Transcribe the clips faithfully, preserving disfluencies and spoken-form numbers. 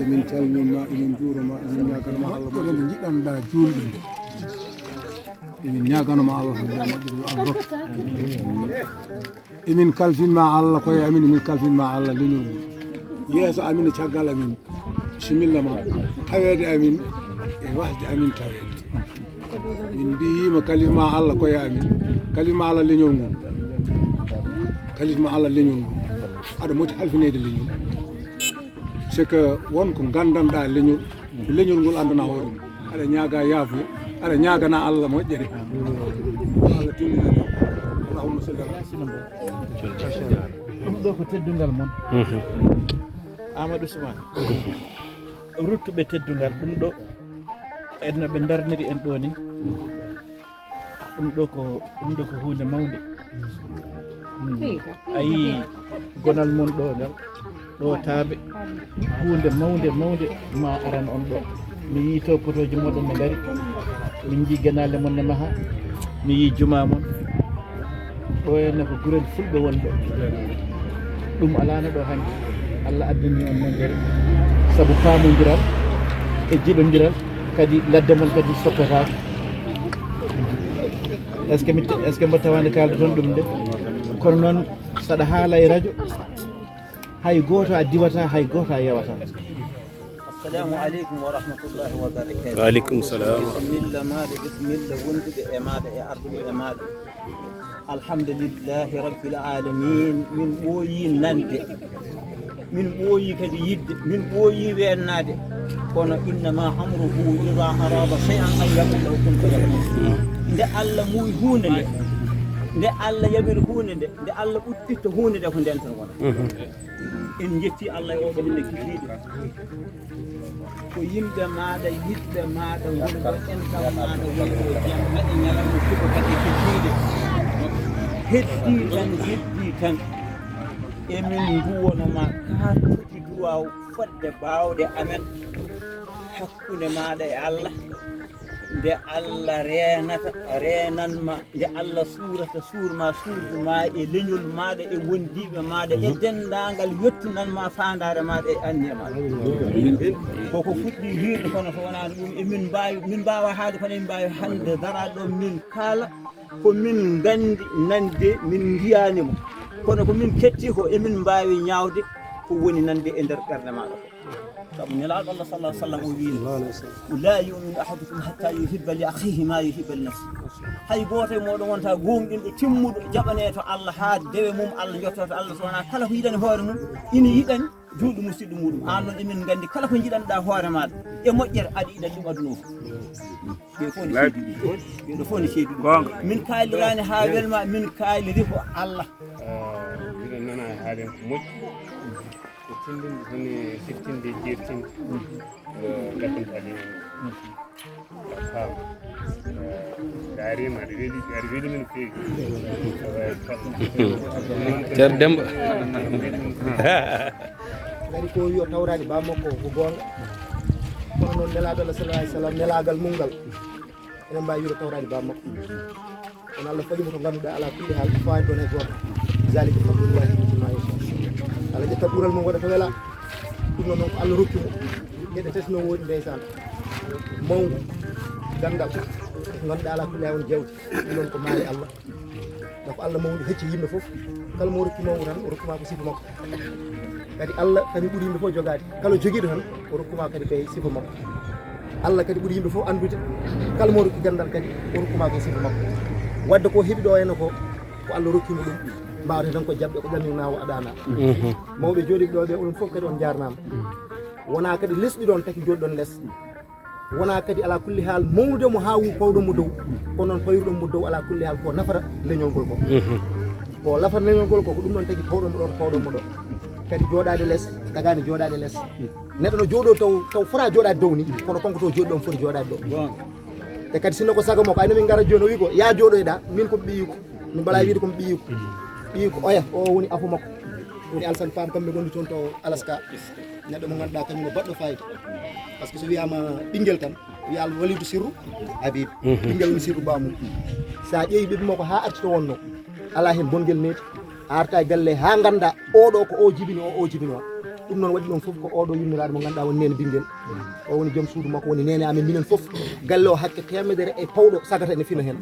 Emin calmini ma, emin njuuroo ma, emin ñaaganoo ma Allah moƴƴere nde njiɗɗaa juulde nde. Emin ñaaganoo ma Allah moƴƴere Allah rokku. Emin kalfin ma Allah koye amin, emin kalfin ma Allah leñol ngol. Yeeso amin e caggal amin. Bisimilla ma. Taweede amin e wasde amin taweede. Min mbiyii ma kalfin ma Allah koye amin. Kalfin ma Allah leñol ngol. Kalfin ma Allah leñol ngol. Aɗa moƴƴi halfineede leñol. C'est que won ko nganndanɗaa leñol, ko leñol ngol anndana hoore mum. Aɗa ñaaga yaafuya, aɗa ñaagana Allah moƴƴere. Allah tinndina ɗum. Allahumma salli ala. Ɗum ɗo ko teddungal mon. Amadou Soumane. Ruttuɓe teddungal, ɗum ɗo, en no ɓe ndarniri en ɗo ni. Ɗum ɗo ko, ɗum ɗo ko huunde mawnde. Mm. A yii gonal mon ɗo ngal, ɗo taaɓe. Huunde mawnde, mawnde ma aran on ɗo. Mi yii to potooji moɗon ne ngari. Min njii genaale mon ne maha. Mi yii jumaa mon. Ɗo henne ko gurel fulɓe woni ɗo. Ɗum alaano ɗo hanki. Allah addani on moƴƴere. Sabu paamondiral e jiɗondiral, kadi ladde mon kadi soppotaaka. Est-ce que mi, est-ce que mbo tawaani kaalduɗon ɗum de? Kono noon, saɗa haala e radio, hay gooto a diwata, hay gooto a yewata. Assalamu aleykum wa rahmatullahi wa barakatuh. Wa aleykum salam. Bisimilla maaɗa, bisimilla wonduɓe e maaɗa e arduɓe e maaɗa. Alhamdulillahi rabbil alamin. Min ɓooyi nande, min ɓooyi kadi yidde, min ɓooyi wennaade. Kono innama amruhu ida arada shay'an an yaqula lahu kun fayakun. Nde Allah muuyi huunde nde, nde Allah yaɓiri huunde nde, nde Allah udditta huunde nde, ko nden tan wona. En njetti Allah e oɗo hande kikiiɗe. Ko yimɓe maaɗa, yiɗɓe maaɗa, woni ɗo enɗam maaɗa, woni ɗo jamma e ñalawma, suɓo kadi e kikiiɗe. Heddii tan, heddii tan. Emin nduwono ma kaartuuji duwaaw fodde baawɗe amen hakkunde maaɗa e Allah. Nde Allah reenata, reenan ma, nde Allah suurata, suur ma, suurdu ma e leñol maaɗa e wondiiɓe maaɗa e denndaangal yottinan ma faandaare maaɗa e anniya maaɗa. Koko fuɗɗi hiirde kono so wonaano ɗum, emin mbaawi, min mbaawa haalde kono emin mbaawi hannde daraade ɗo min kaala ko min nganndi nande min njiyaani mo. Kono ko min ketti ko emin mbaawi ñaawde ko woni nande e nder ɓernde maaɗa ko. Sabu Nelaaɗo Allah sallallahu alaihi wasallam o wiino, "La yu'minu ahadukum hatta yuhibba li akhihi ma yuhibba li nafsihi." Hay gooto e mooɗon wonta gooŋɗinɗo timmuɗo jaɓanee to Allah haa dewe mum Allah yotto to Allah so wonaa kala ko yiɗani hoore mum ina yiɗani juulɗo musiɗɗo muɗum. Aan noon emin nganndi kala ko njiɗanɗaa hoore maaɗa e moƴƴere aɗa yiɗani ɗum aduna o fof. Ɓe fof ne seedi ɗum. Ɓe ɗo fof ne seedi ɗum. Min kaaliraani haa welma, min kaaliri ko Allah. Ah, mbiɗo nana haalen ko moƴƴi. Ko tindinde tan e siftinde e jeertinde. Eh, lakin kadi faam. Eh, daarima aɗa weli, aɗa weli min feewi. Ceerno Demba. Ngari ko yo tawraade ba makko ko goonga. Kono noon Nelaaɗo Allah sallallahu alaihi wasallam, nelaagal mum ngal. Enen mbaawi wiide tawraade ba makko. Kono Allah faɗi mo to ngannduɗaa alaa kulli haal fawaani ɗoon hay gooto. Zalika fadlullahi yu'tihi man yasha. Allah ƴetta ɓural mum waɗa to welaa. Ɗum noon ko Allah rokki mo. Geɗe tati no woodi ndeysaan. Mawngu, ganndal, ko ngannduɗaa alaa kulli haal woni jawdi. Ɗum noon ko maali Allah. Donc Allah mawɗo hecci yimɓe fof. Kala mo rokki mawngu tan, o rokki ma ko sifa makko. Kadi Allah kadi ɓuri yimɓe fof jogaade. Kala jogiiɗo tan, o rokki ma kadi kay sifa makko. Allah kadi ɓuri yimɓe fof anndude. Kala mo rokki ganndal kadi, o rokki ma kay sifa makko. Wadde ko heɓi ɗo henna ko, ko Allah rokki mo ɗum. Mbaawde tan ko jaɓɓe ko ƴamminaa o aɗaana. Mawɓe jooɗiiɓe ɗo ɓe, onon fof kadi on njaarnaama. Wonaa kadi lesɗi ɗon taki jooɗi ɗon les. Wonaa kadi alaa kulli haal mawnude mo haa wu-, pawɗon mo dow. Kono noon pawirɗon mo dow alaa kulli haal ko nafata leñol ngol ko. Ko nafata leñol ngol ko, ko ɗum noon tagi pawɗon mo ɗo to pawɗon mo ɗo. Kadi jooɗaade les, tagaani jooɗaade les. Neɗɗo no jooɗoo taw, taw fota jooɗaade dow ni, kono kanko to jooɗi ɗon foti jooɗaade ɗo. E kadi sinno ko sago makko, ay no min ngara jooni o wi ko, "Yaa jooɗoyɗaa, min ko ɓiyiko." Min mbaɗa wiide ko mi ɓiyiko. Ɓiyiko oya, o woni afo makko. Woni Alsan Pam, kamɓe ngonndi toon to Alaska. Neɗɗo mo ngannduɗaa kañum no baɗɗo fayida. Par ce que so wiyaama ɓinngel tan, wiyaa Walidu Sirru Habib. Ɓinngel woni sirru bamum. So a ƴeewi ɓiɓɓe makko haa arti to wonno, alaa heen bonngel meeti. A arta e galle haa ngannda oɗo ko o jibini o, o jibini o. Ɗum noon waɗi ɗum fof ko oɗo yummiraaɗo mo ngannduɗaa woni neene ɓinngel. O woni joom suudu makko, woni neene amen minen fof. Galle o hakke teemedere e pawɗo sagata ene fina heen.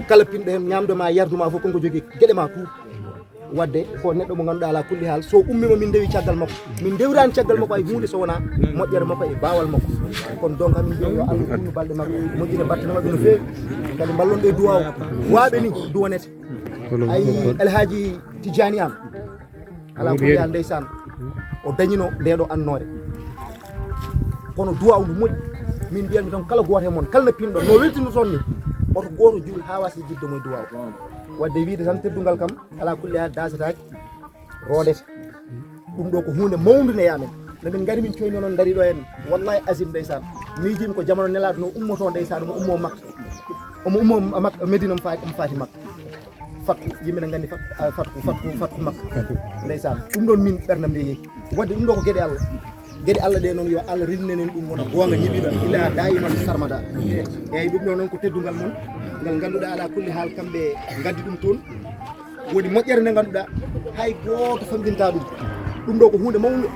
Kala pinɗo heen ñaamdu ma, yardu ma fof ko ngo jogii geɗe ma tout. Wadde ko neɗɗo mo ngannduɗaa alaa kulli haal, so ummiima min ndewi caggal makko. Min ndewraani caggal makko hay huunde so wonaa moƴƴere makko e baawal makko. Kono donc hamin mbiya yo Allah umnu balɗe makko, moƴƴina batte makko no feewi. Kadi mballon ɗe duwaaw. Waaɓe ni duwanete. Ay El Hadji Tidiane Anne. Alaa kulli haal ndeysaan. O dañino nde ɗo annoore. Kono duwaaw ndu moƴƴi. Min mbiyanmi tan kala gooto e mon, kala no pinɗo, no weltino toon ni. Oto gooto juul haa wasi jiddo mo e duwaaw. Wadde wiide tan teddungal kam, alaa kulli haal daasetaake, roodete. Ɗum ɗo ko huunde mawnde nde amen. No min ngari min coyni onon ndari ɗo en. Wallahi azim ndeysaan. Miijiimi ko jamano nelaaɗo no ummoto ndeysaan, omo ummo Makka. Omo ummo Makka, Medina omo faati, omo faati Makka. Fatku, yimɓe ne nganndi fat-, ah, fatku, fatku, fatku Makka. Ndeysaan. Ɗum ɗon min ɓernam nde yehi. Wadde ɗum ɗo ko geɗe Allah. Geɗe Allah ɗe noon yo Allah rillinen en ɗum wona goonga ñiɓiiɗo. Ila daiman sarmada. Eyyi, ɗum ɗo noon ko teddungal mon. Ngal ngannduɗaa alaa kulli haal kamɓe ngaddi ɗum toon. Woni moƴƴere nde ngannduɗaa hay gooto famɗinta ɗum. Ɗum ɗo ko huunde mawnde.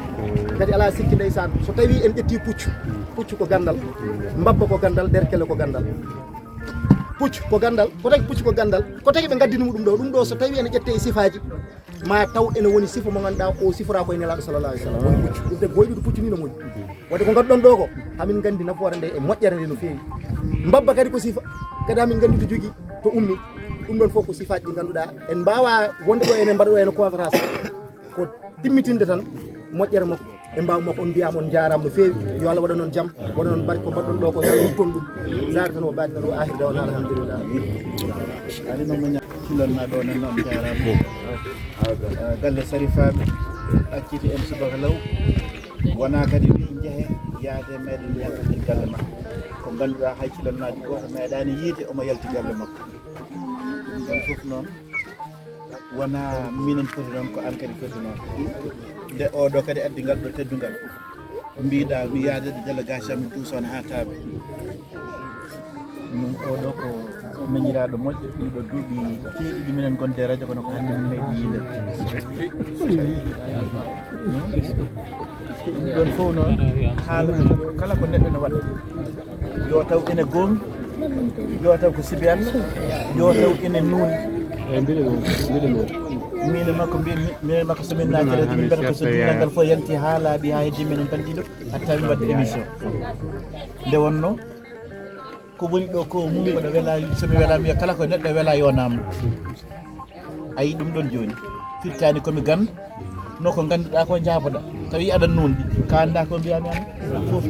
Kadi alaa sikki ndeysaan. So tawii en ƴettii puccu, puccu ko ganndal. Mbabba ko ganndal, derkele ko ganndal. Puccu ko ganndal, ko tagi puccu ko ganndal, ko tagi ɓe ngaddini mo ɗum ɗo. Ɗum ɗo so tawii ene ƴettee e sifaaji, ma taw ene woni sifa mo ngannduɗaa o siforaa koye Nelaaɗo sallallahu alaihi wasallam. Woni puccu, ɗum tagi goyɗude puccu ni no moƴƴi. Wadde ko ngannduɗon ɗo ko, hamin nganndi nafoore nde e moƴƴere nde no feewi. Mbabba kadi ko sifa, kadi hamin nganndi to jogii, to ummi. Ɗum ɗon fof ko sifaaji ɗi ngannduɗaa en mbaawaa wonde ɗo enen mbaɗa ɗo ene conférence. Ko timmitinde tan moƴƴere makko e mbaaw makko. On mbiyaama, on njaaraama no feewi. Yo Allah waɗan on jam, waɗan on barke. Ko mbaɗɗon ɗo ko, yo Allah rutton ɗum. Zaahir tan o baati tan o, aakhir da'wana alhamdulillah. Ari noon mo ña-, kilon na ɗo nan noon, jaaraama. Ah, galle Sarifaaɓe acciti en subaka law. Wonaa kadi wi njehe yaade meɗen yaltodir galle makko. Ko ngannduɗaa hay kilon na ɗi gooto meeɗaani yiide omo yalti galle makko. Ɗum ɗon fof noon. Wonaa minen foti noon, ko aan kadi foti noon. Nde oɗo kadi addi ngal ɗo teddungal. Mbiɗa mi yaade ɗo délégation mi duuson haa taaɓe. Min oɗo ko miñiraaɗo moƴƴo, ɗiɗo duuɓi keeɗiɗi minen gonde radio, kono ko hannde min meeɗi yiide. Ɗum ɗon fof noon, haala kala ko neɗɗo no waɗa. Yo taw ene goomi, yo taw ko sibi Allah, yo taw ene nuuni. Eyi, mbiɗa ɗum, mbiɗa ɗum. Min e makko mbi-, min e makko so min naati radio, min mbiɗa ko so dinngal ngal fof yanti haa laaɓi, haa heddi minen tan ɗiɗo, hatta min mbaɗa émission. Nde wonnoo, ko woni ɗo ko mum, mboɗo wela, so mi wela, mi wiya kala ko neɗɗo wela yo namdo. A yii ɗum ɗon jooni. Firtaani ko mi ganndo, no ko ngannduɗaa ko njaaboɗaa. Tawi aɗa nuunɗi, kaanɗaa ko mbiyaa mi an fof.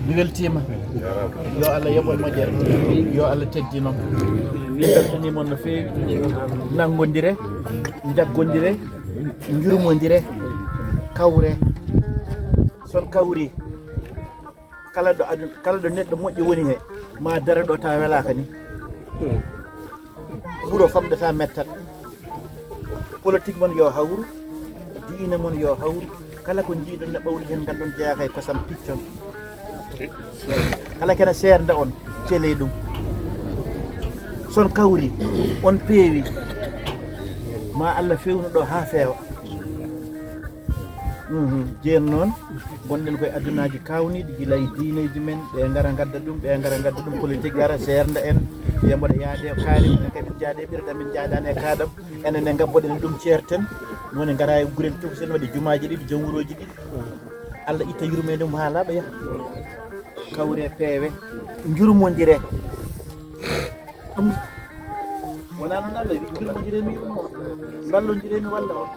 Mi weltiima. Yo Allah yoɓ on moƴƴere. Yo Allah teddin on. Min mbeltaniima on no feewi. Nanngondire, njaggondire, njurmondire, kawre. So on kawri, kala ɗo aduna, kala ɗo neɗɗo moƴƴo woni he, ma dara ɗo tawa welaaka ni. Wuro famɗata mettat. Politique mon yo hawru, diine mon yo hawru. Kala ko njiiɗon ne ɓawli heen, nganndon jeyaaka e kosam piccon. Kala kene seernda on, celey ɗum. So on kawri, on peewi, ma Allah fewnu ɗo haa feewa. Mhm. Jeen noon, ngonɗen koye adunaaji kaawniiɗi, gila e diineeji men, ɓe ngara ngadda ɗum, ɓe ngara ngadda ɗum, politique ara seernda en, ɓe mboɗa yaade e kaari, minen kadi min njaade e ɓirɗam, min njaadaani e kaadam, enen ne ngabboɗen ɗum ceerten, woni ngara e gurel toksen, waɗi jumaaji ɗiɗi, jom wurooji ɗiɗi. Allah itta yurmeende mum haa laaɓa yaha. Kawre peewe, njurmondire. Ɗum wonaa noon Allah wi, njurmondire mi, mballondire mi walla on.